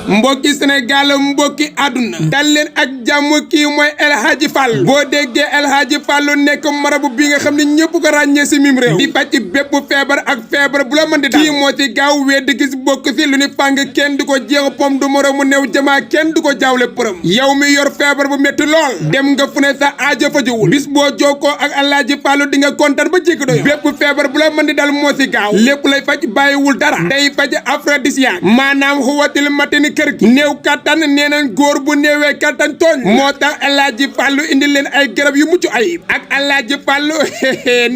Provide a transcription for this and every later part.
mbokki Sénégal mbokki àdduna dal leen ak jàmm kii mooy El Hadji Fall boo déggee El Hadji Fall nekk marabu bi nga xam ne ñëpp ko ràññee si mim réew di faj bépp feebar ak feebar bu la mën di daal kii moo ci gaaw wedd gis bokk si lu ni fàng kenn du ko jeex pom du moromu new jamaa kenn du ko jaawle përëm yow mi yor feebar bu métti lool dem nga fu ne sa aajo fajuwul bis boo jokkoo ak El Hadji Fall di nga kontaan ba jéggi doyo bépp feebar bu la mën di dal moo si gaaw lépp lay faj bàyyiwul dara day faj aphrodisiaque maanaam xuwatil matini kër gi néew kattan nee nañ góor bu néewee kattan tooñ moo tax El Hadji Fall indi leen ay garab yu mucc ayib ak El Hadji Fall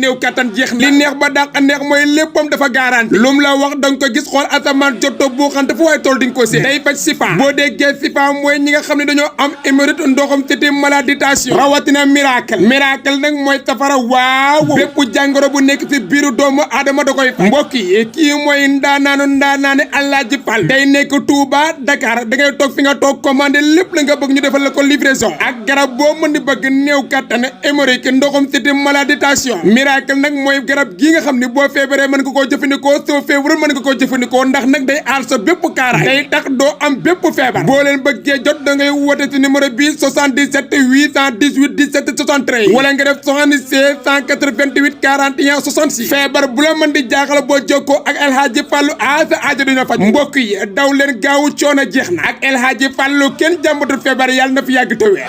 néew kattan jeex na li neex ba dàq neex mooy léppam dafa garanti lu mu la wax danga ko gis xool asamaan jotto boo xam dafa waaye tool di nga ko seet day faj sifa boo déggee sifa mooy ñi nga xam ne dañoo am hémorroïde ndoxam siti maladie tension rawatina miracle nag mooy safara waaw bépp jàngoro bu nekk si biiru doomu aadama da koy faj mbokk yi kii mooy ndaanaane El Hadji Fall day nekk Touba Dakar da ngay toog fi nga toog commandé lépp la nga bëgg ñu defal la ko livraison ak garab boo mën di bëgg néew kattan hémorroïde ndoxum siti maladie tension miracle nag mooy garab gi nga xam ne boo feebaree mën nga koo jëfandikoo soo feebarul mën nga koo jëfandikoo ndax nag day aar sa bépp kaaraay day tax doo am bépp feebar boo leen bëggee jot da ngay woote si numéro bi 77 818 17 73 wala nga def 76 188 41 66 feebar bu la mën di jaaxal boo jokkoo ak El Hadji Fall sa aajo dina faj mbokk yi daw leen gaawu coono jeex na ak El Hadji Fall kenn jàmbatul feebar yàlla na fi yàgg te wér.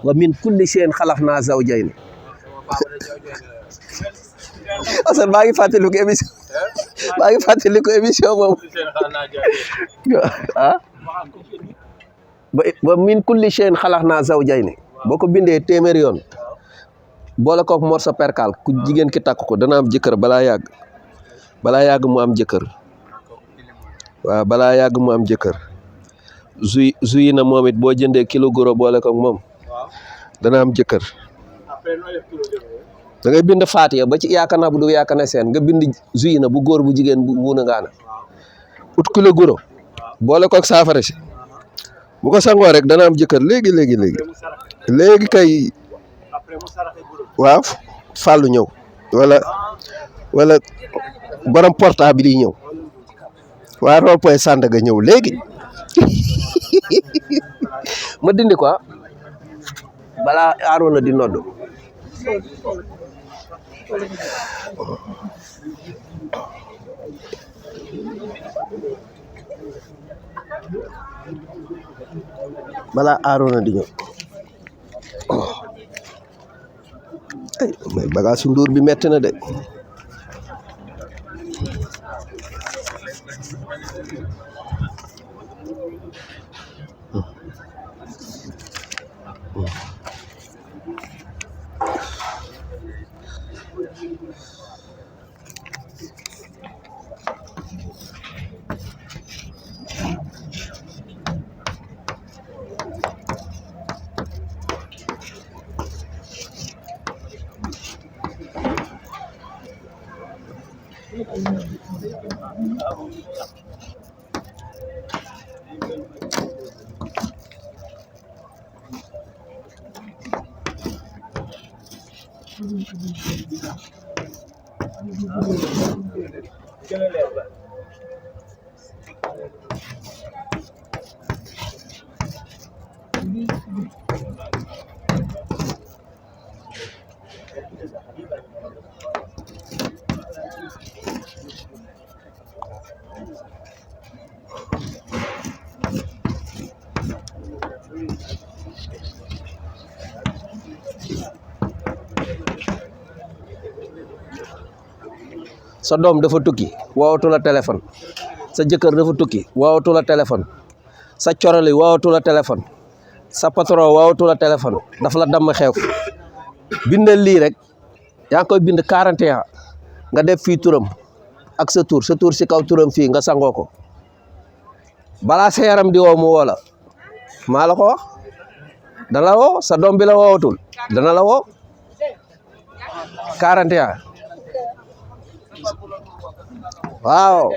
wa min kulli shay'in khalaqna zawjayn asan maa ngi fàttaliku émission boobu ah wa min kulli shay'in khalaqna zawjayn boo ko bindee téeméer yoon boole kook morso perkal ku jigéen ki takk ko dana am jëkkër balaa yàgg mu am jëkkër waaw balaa yàgg mu am jëkkër zuyi na moom it boo jëndee kilo goro boole kook moom dana am jëkkër da ngay bind Faatiya ba ci yaakaar bu du yaakaar seen nga bind zuyi na bu góor bu jigéen bu muuna ngaana ut kilo goro boole kook saafara si bu ko sangoo rek dana am jëkkër léegi kay waaw Fallou ñëw wala borom portable yi ñëw waa rond-point Sandaga ñëw léegi ma dindi ko balaa Arouna di nodd balaa Arouna di ñëw ay mais bagage su nduur bi metti na de sa doom dafa tukki woowatu la téléphone sa jëkkër dafa tukki woowatu la téléphone sa coroli woowatu la téléphone sa patron woowatu la téléphone dafa la damm xew bindal lii rek yaa ngi koy bind 41 nga def fii turam ak sa tur si kaw turam fii nga sangoo ko balaa sa yaram di woo mu woo la maa la ko wax dana la woo sa doom bi la woowatul dana la woo 41 waaw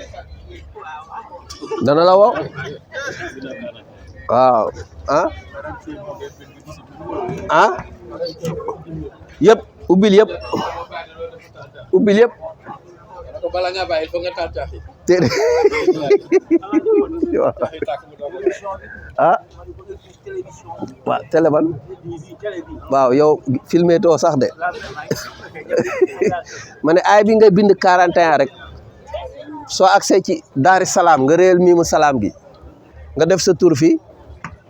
dana la woo waaw yëpp ubbil yëpp ubbil yëpp ko bala nga bàyyi foog nga taal caaxi téere ah waaw téléphone waaw yow filmé too sax de ma ne ay bi ngay bind 41 rek soo accès ci Daari Salaam nga réel miimu salaam gi nga def sa tur fii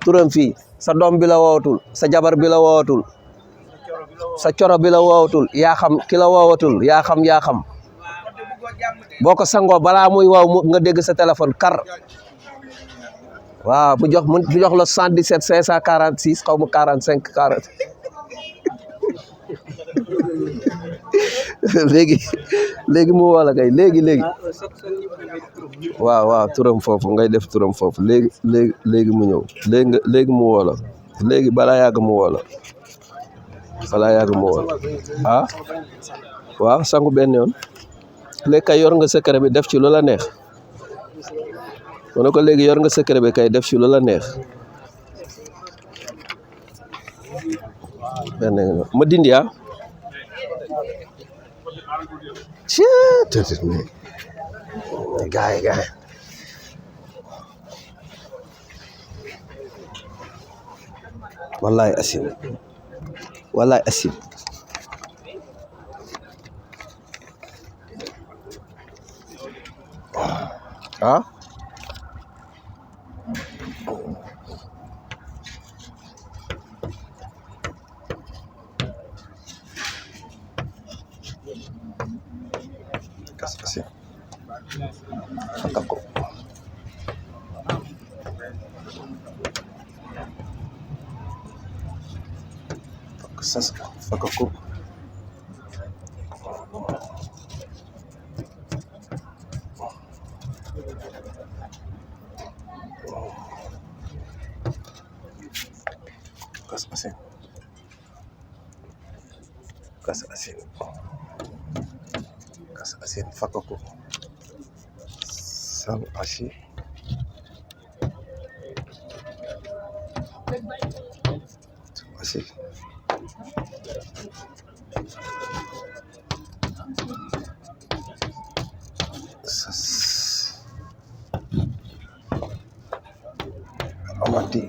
turam fii sa doom bi la woowatul sa jabar bi la woowatul sa coro bi la woowatul yaa xam ki la woowatul yaa xam boo ko sangoo balaa muy waaw nga dégg sa téléphone kar waaw mu jox la 77 546 xaw ma 45 40 léegi mu woo la kay léegi waaw turam foofu ngay def turam foofu léegi mu ñëw léegi mu woo la léegi balaa yàgg mu woo la ah waaw sangu benn yoon léegi kay yor nga secret bi def ci lu la neex ma ne ko léegi yor nga secret bi kay def ci lu la neex ma dindi gaay wallahi asim ah kasih aku kas asin fakaku sang asin amati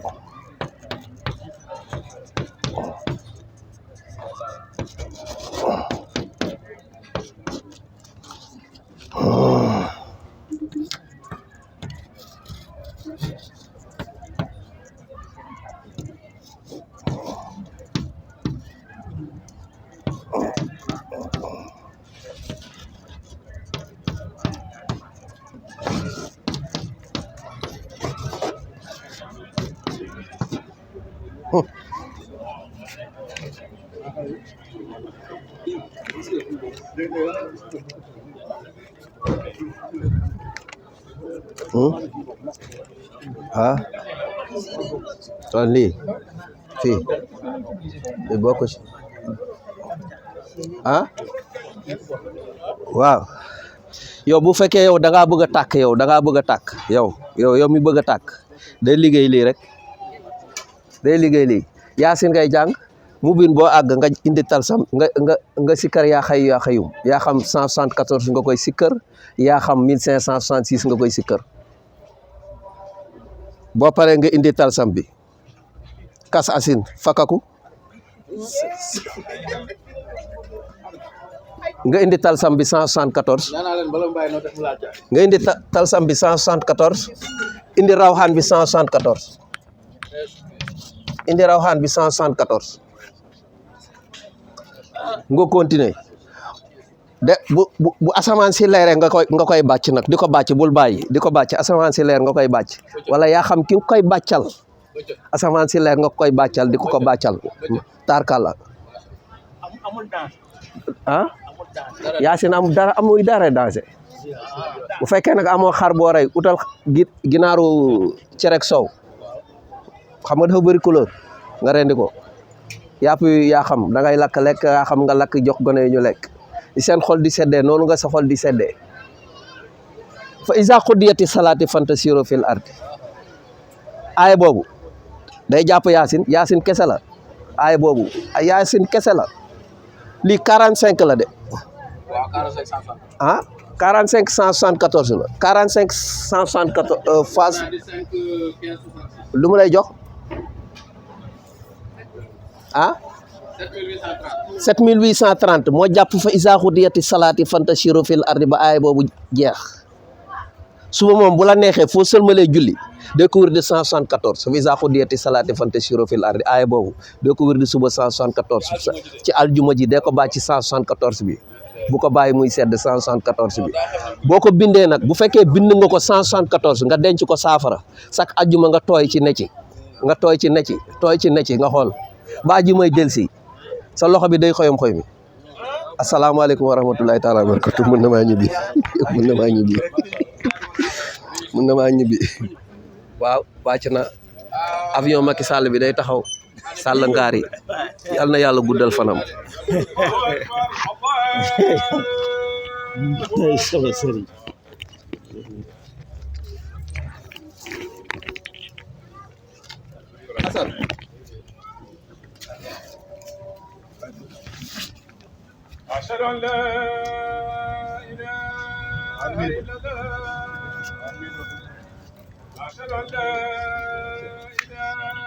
lii fii bokk ci waaw yow bu fekkee yow da ngaa bëgg a tàkk yow mi bëgg a tàkk day liggéey lii rek yaasin ngay jàng mu bin boo àgg nga indi talsam nga sikkar yaa xayu yaa xayum yaa xam 174 nga koy sikkar yaa xam 1566 nga koy sikkar boo paree nga indi talsam bi kas asin fakaku nga indi talsam bi 174 nga indi talsam bi 174 indi rawxaan bi 174 indi rawxaan bi 174 nga continuer de bu asamaan si leere nga koy bàcc nag di ko bàcc bul bàyyi di ko bàcc asamaan si leer nga koy bàcc wala yaa xam ki nga koy bàccal asamaan si leer nga koy bàccal di ko bàccal tarkala yaasin am dara amuy dara danger bu fekkee nag amoo xar boo rey utal ginaaru cerek sow xam nga dafa bëri couleur nga rendi ko yàpp yaa xam da ngay lakk lekk yaa xam nga lakk jox gone yi ñu lekk seen xol di seddee noonu nga sa xol di seddee fa iza qudiyati salaati fantasiru fil ardi aaya boobu day jàpp yaasin kese la aaya boobu ay yaasin kese la lii 45 la de ah 45 174 la 45 174 phase 5 15 66. lu mu lay jox ah 7830. 7830 moo jàpp fa isa xudiyati salaati fantashiru fil ardi ba aay boobu jeex suba moom bu la neexee foo sëlmalee julli dee ko wér di 174 fa isa xudiyati salaati fantashiru fil ardi aay boobu dee ko wér di suba 174 ci aljuma ji dee ko bàyyi ci 174 bi bu ko bàyyi muy sedd 174 bi boo ko bindee nag bu fekkee bind nga ko 174 nga denc ko saafara sak aljuma nga tooy ci necci nga tooy ci necci nga xool baa ji may delsi sa loxo bi day xoyam xoy mi asalaamaaleykum wa rahmatulahi taala wa barakatu mën na maa ñibbi mën na maa ñibbi waaw wàcc na avion Macky Sall bi day taxaw Sall ngaar yi yal na yàlla guddal fanam sama sëriñ أشهد أن لا إله إلا الله أشهد أن لا إله